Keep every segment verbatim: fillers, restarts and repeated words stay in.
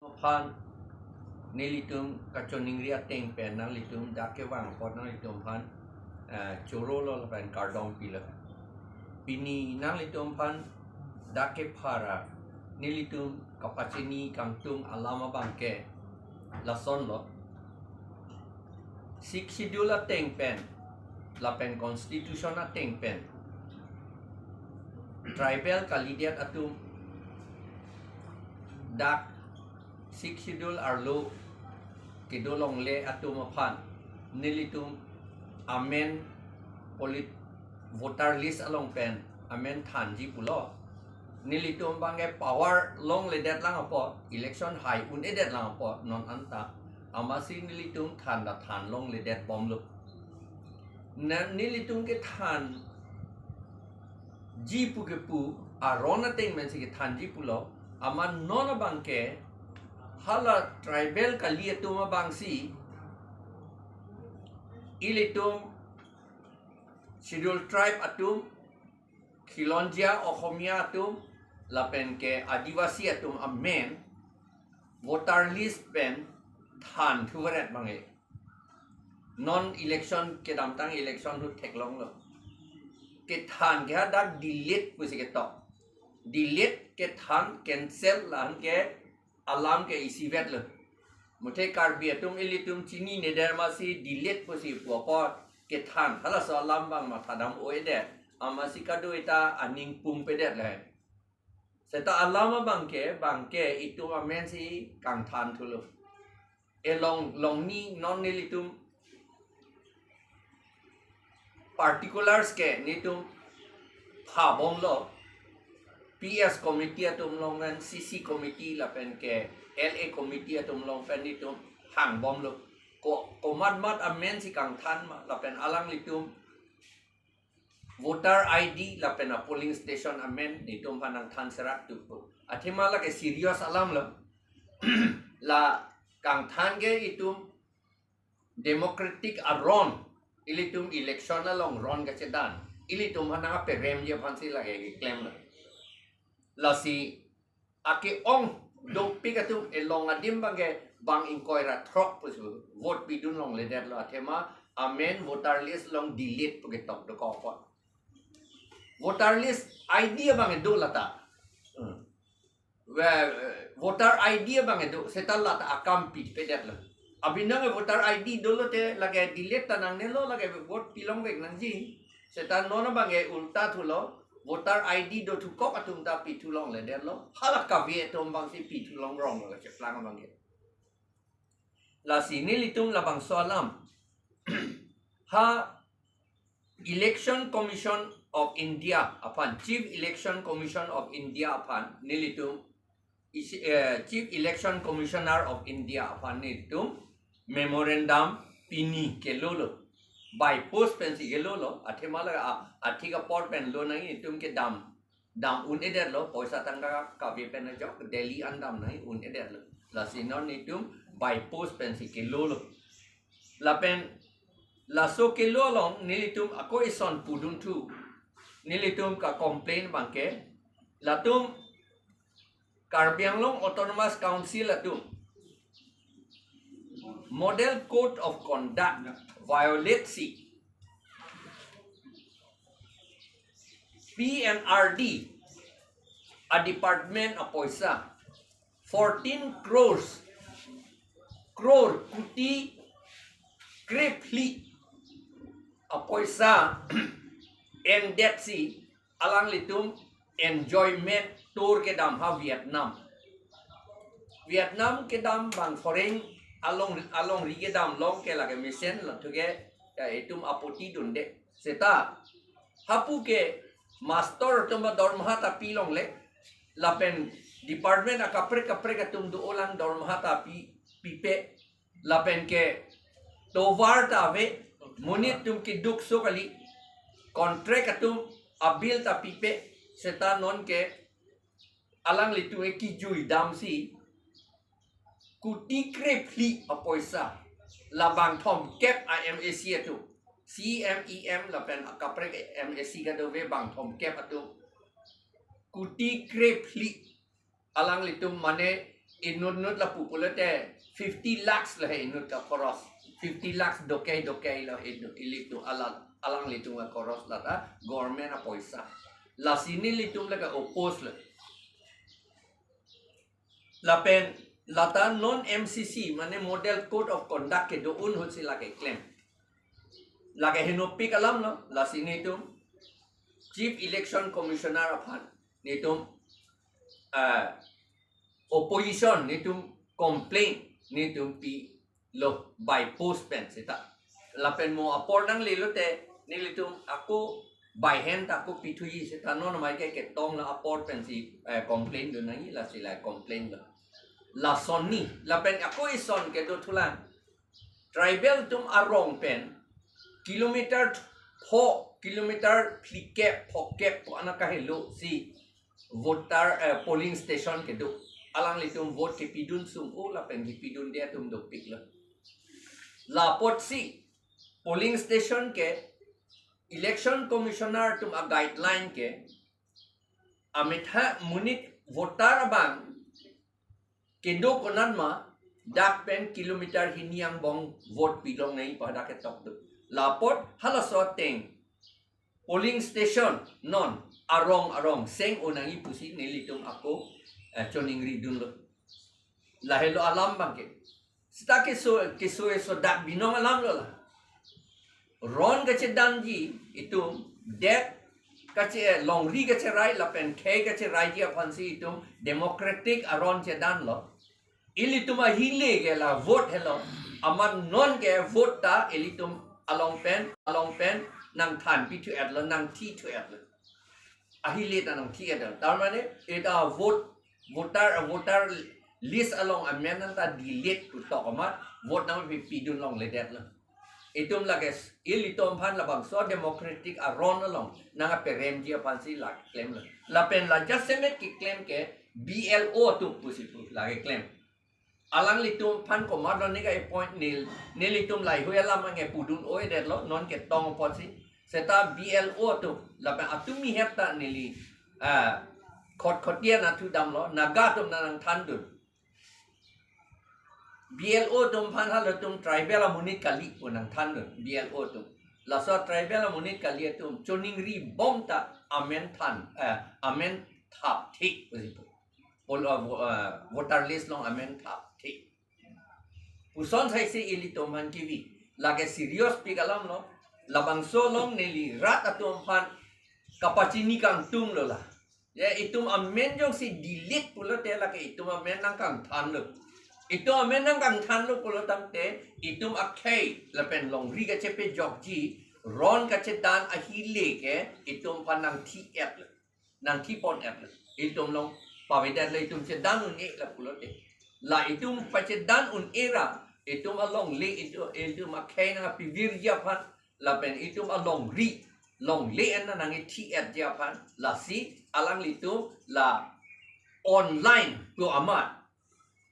Aphan nelitum kachoningri ateng pen nanglitum dak kevang apot nanglitum aphan, eh, chorolo lapen kardom pilo. Pini nanglitum aphan dak kephara nelitum kapachini kangtung alam abang ke lasonlo. Sixth Schedule ateng pen lapen Constitution ateng pen tribal kalidet atum dak Sixth Schedule arlo kedo longle atum aphan nelitum amen polit-, voter list along pen amen thanji pulo. Nelitum abang ke power longledet lang apot, election hai un-edet lang apot non anta, amatsi nelitum than ta than longledet bomlo. Na nelitum kethanji pu kepu aron ateng pensi kethanji pulo. Amat non abang ke hala tribal kali atum abangsi ilitum Scheduled Tribe atum, Khilonjia Okhomia atum lapen ke Adivasi atum amen voter list pen than thuvaret abang ke. Non election kedamtang election ahut theklonglo. Kethan ke hadak delete pusi ketok. Delete, kethan, cancel, lahen ke alam ke isivetlo. Muthe Karbi atum ilitum chinine der amatsi delete pusi pu apot kethan halaso alam abang matha dam-o-edet. Amatsi kado ita aning pumpedet le. Seta alam abang ke, abang ke itum amensi kangthan thulo. Elong longni non nelitum particulars ke nelitum phabomlo. P S committee atum along pen, C C committee lapen ke L A committee atum along pen nelitum hangbomlo. Ko, komatmat amensi kangthan ma, lapen alanglitum voter I D lapen a polling station amen nelitum aphan nangthan serak tu pu. Athema lake serious alamlo. La kangthan ke itum democratic aron, ilitum election along ron kachedan, ilitum aphan nangperemji aphansi lake keklemlo. Lasi ake-ong dopik atum elong adim abang ke bang ingkoi ra throk pusi vote pidun longledetlo, athema amen voter list along delete pu ketok dokok apot. Voter list I D abang ke do lata. Hmm. Ve-, voter I D abang ke do, seta lata akam pipedetlo. Abinang voter I D dolo te lake delete ta nangnelo, lake vote pilongvek nangji. Seta non abang ke ulta thulo, voter I D dothukok atum ta pithu longledetlo. Hala kave atum abangsi pithu longronglo kacheplang abang ke. Lasi nelitum labangso alam ha Election Commission of India aphan, Chief Election Commission of India aphan nelitum isi-, eh, Chief Election Commissioner of India aphan nelitum memorandum pini kelolo. By post pensi kelolo, athema la a-, athik apor pen lo nangji, itum kedam dam un-edetlo, poisa tangka kave pen ajok, Delhi an dam nangji un-edetlo. Lasi non nelitum by post pensi kelolo. Lapen laso kelo along nelitum ako ison pudun thu. Nelitum kacomplain abang ke, latum Karbi Anglong Autonomous Council atum Model Code of Conduct violate si P N R D a department apoisa fourteen crores, crore, kuti krephli apoisa endet si alanglitum enjoyment tour kedam ha Vietnam. Vietnam kedam abang foreign along, alongri kedam long ke lake mesenlo, thuke ya itum apoti dunde. Seta hapu ke master atum dormaha ta pilongle, lapen department akaprek kaprek atum dolang dormaha ta pi, pipe, lapen ke tovar ta ave, monit atum keduk so kali, contract atum abill ta pipe, seta non ke alanglitum ke kijui damsi kuti krephli apoisa labang thomkep a M A C atum, C E M, E M lapen akaprek M A C kadokave bang thomkep atum kuti krephli alanglitum mane inut inut lapu pulote fifty lakhs lo he inut ka khoros. Fifty lakhs dokai dokai lo inut ilitum alang, alanglitum ka khoros lata government apoisa. Lasi nelitum lake oppose lo. Lapen lata non M C C, mane Model Code of Conduct kedo-un ahutsi lake klem. Lake henopik alam lo, lasi netum Chief Election Commissioner aphan netum, ah, opposition netum complaint netum pilo by post pen seta. Lapen mo apor nangle lote nelitum ako by hand ta ako pithuji seta non mai ke ketong lo apor pensi, eh, complaint dun nangji, lasi la complaint lo. Lason ni, lapen ako ison kedo thulang. Tribal atum arong pen kilometer pho, kilometer phlikep, phokep pu ana kahelo si voter, eh, polling station kedo. Alanglitum vote kepidun sung-o lapen kepidunde atum dopik lo. Lapotsi polling station ke Election Commissioner atum a-guideline ke amitha monit voter abang kedo konat ma dak pen kilometer hini angbong vote pilong nangji pu dak ketok do. Lapot halaso ateng polling station non arong arong seng-o nangji pusi nelitum ako, eh, choningri dunlo. Lahelo alam abangke. Seta keso, keso eso dak binong alam lo la. Ron kachedanji itum, det kache, longri kacherai lapen khei kacheraiji aphansi itum democratic aron chedan lo. Ilitum ahile ke la vote helo. Amat non ke vote ta ilitum along pen, along pen nangthan pithu-et lo, nangthi thu-et lo. Ahile ta nangthi-et lo. Tar mane, eta vote, voter, voter list along amen nang ta delete pu tok amat, vote nangpi, pidun longledet lo. Itum lake s-, ilitum aphan labangso democratic aron along nangperemji aphansi lake klem lo. Lapen la jasemet keklem ke B L O atum pusi pu lake klem. Alanglitum aphan komat lo ne ka-appoint nel, nelitum lahei alam ange pudun-o-edet lo, non ketong apotsi. Seta B L O atum, lapen atum mihet ta neli, ah, khot khotian athu damlo, Naga atum nangthandun. B L O atum aphan halatum tribal amonit kali pu nangthandun, B L O atum. Laso tribal amonit kali atum choningri bom ta amen than, eh, amen thap thik pusi pu. Pol-, uh, vo-, uh, voter list along amen thap thik. Puson saisi ilitum aphan kivi. Lake serious pik alam lo. Labangso along neli rat atum aphan kapachini kangtung lo la. Ya, itum amen jongsi delete pulote lake itum amen nangkangthan lo. Itum amen nangkangthan lo pulo tangte itum akhei lapen longri kachepejokji, ron kachedan ahile ke itum aphan nangthi-et lo. Nangthipon-et lo. Itum along pavedet lo, itum chedan un-e la pulote. La itum pachedan un-e ra, itum alongle, itum, itum akhei nangpivirji aphan, lapen itum alongri, longle en nangthi-etji aphan, lasi alanglitum la online pu amat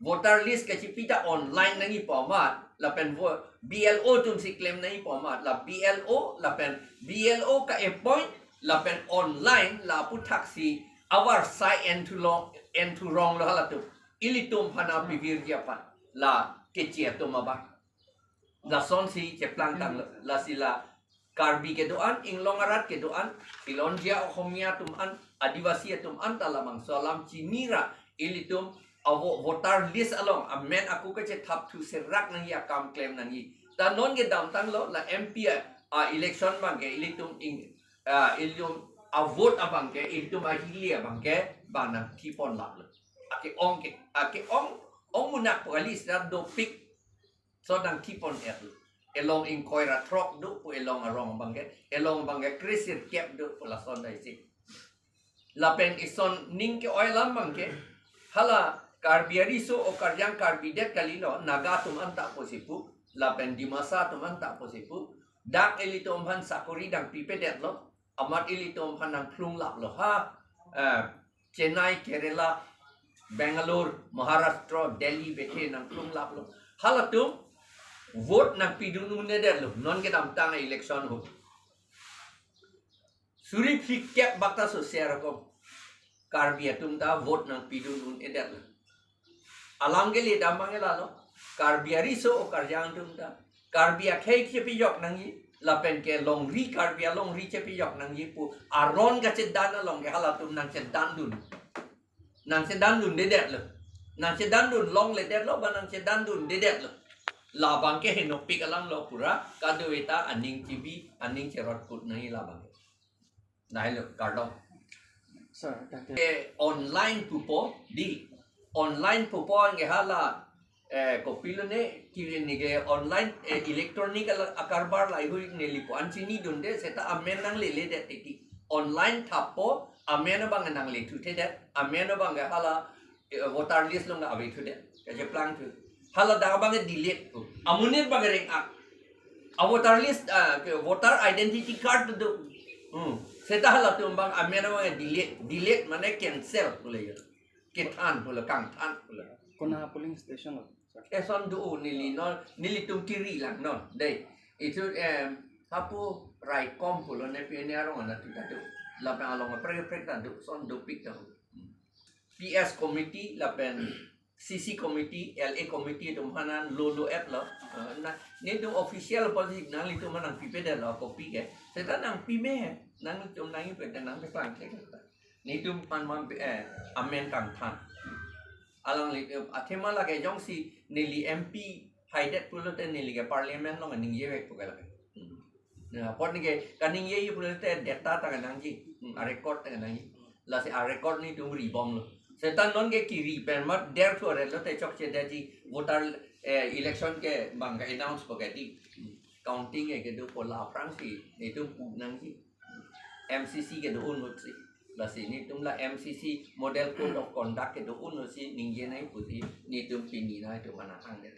voter list kachipi ta online nangji pu amat, lapen vo-, B L O atumsi klem nangji pu amat, la B L O, lapen B L O ka-appoint, lapen online la aputhaksi avarsai enthu long, enthu rong lo halatum. Ilitum aphan nangpivirji aphan, la kechi atum abang. Lasonsi cheplang tanglo, lasi la Karbi kedo-an, inglong arat kedo-an, Khilonjia Okhomia atum an, Adivasi atum an ta labangso alam chini ra, ilitum avo-, voter list along amen ako kachethap thu serak nangji akam klem nangji. Ta non kedamtang lo la M P a, a election abangke ilitum ing, a, ilitum avote abangke, ilitum ahile abangke bang nangthipon lap lo. Ake-ong ke, ake-ong, ong munak po kali seta dopik. So nangthipon-et lo. Elong ingkoi ra throk do pu elong arong abangke. Elong abangke kre sirkep do pu lason dai si. Lapen ison ning ke-oi alam abangke, hala Karbi ariso o Karjang Karbi det kalilo, Naga atum an ta pusi pu, lapen Dimasa atum an ta pusi pu. Dak ilitum aphan sakori nangpipedet lo. Amat ilitum aphan nangplung lap lo. Ha, eh, Chennai, Kerala, Bangalore, Maharashtra, Delhi, bethe nangplung lap lo. Halatum vote nangpidun un-edet lo. Non kedamtang election ahut. Suri phlikep bak ta sose arokom Karbi atum ta vote nangpidun un-edet lo. Alam kele dam abang ke lalo. Karbi ariso o karjang atum ta, Karbi akhei chepejok nangji, lapen ke longri, Karbi alongri chepejok nangji pu aron kachedan along ke halatum nangchedandun. Nangchedandundedetlo. Nangchedandun longledetlo, ba nangchedandundedetlo. Labang ke henopik alam lo pura, kadokave ta aning chibi, aning cherotkut nangji labang. Lahelo, kardom. Sir, thank you. Eh, online pupo, di. Online pupo anke hala, eh, kopilo ne, kiri neke online, eh, electronic ala akarbar laheihui neli pu-an chinidunde, seta amen nangleledet titi. Online thappo, amen abang nanglethuthedet, amen abang ke hala, eh, voter list along avethudet, kacheplangthu. Hala dak abang ke delete pu. Amonit abang ke reng-ak. A voter list, ah, ke voter identity card do. Hmm. Seta halatum abang amen abang delete. Delete mane cancel pule ya. Kethan pule, kangthan pule. Kona polling station lo, sir? Eson do neli non, nelitum kiri lang non. Dei. Itu, em, hapu raikom pulo ne pi ne arong ana tu tadu. Lapen along prek prek tadu, son dopik tadu. Hmm. P S committee lapen C C committee, L A committee atum aphan an lolo-etlo. Eh, na, netum official policy nanglitum aphan nangpipedetlo copy ke. Seta nangpime, nanglitum nangpipede nangpiplang ke. Netum aphan mam, eh, amen kangthan. Alangli, eh, athema lake jongsi neli M P haidet pulote neli ke parliament along ningje vek pu ke lake. Hmm. Na, apot neke kaningje pulote data ta kenangji, hmm, a record ta kenangji. Lasi a record netum ribomlo. Seta non ke kiri pen mat der thu aret lote chokchedetji voter, eh, election ke bang ke announce po ke di. Hmm. Counting ke kedo po la aphrangsi netum pu nangji. M C C kedo-un ahut si. Lasi netum la M C C model code of conduct kedo-un ahut si ningje nangji pusi netum pini nangtum mana hang de.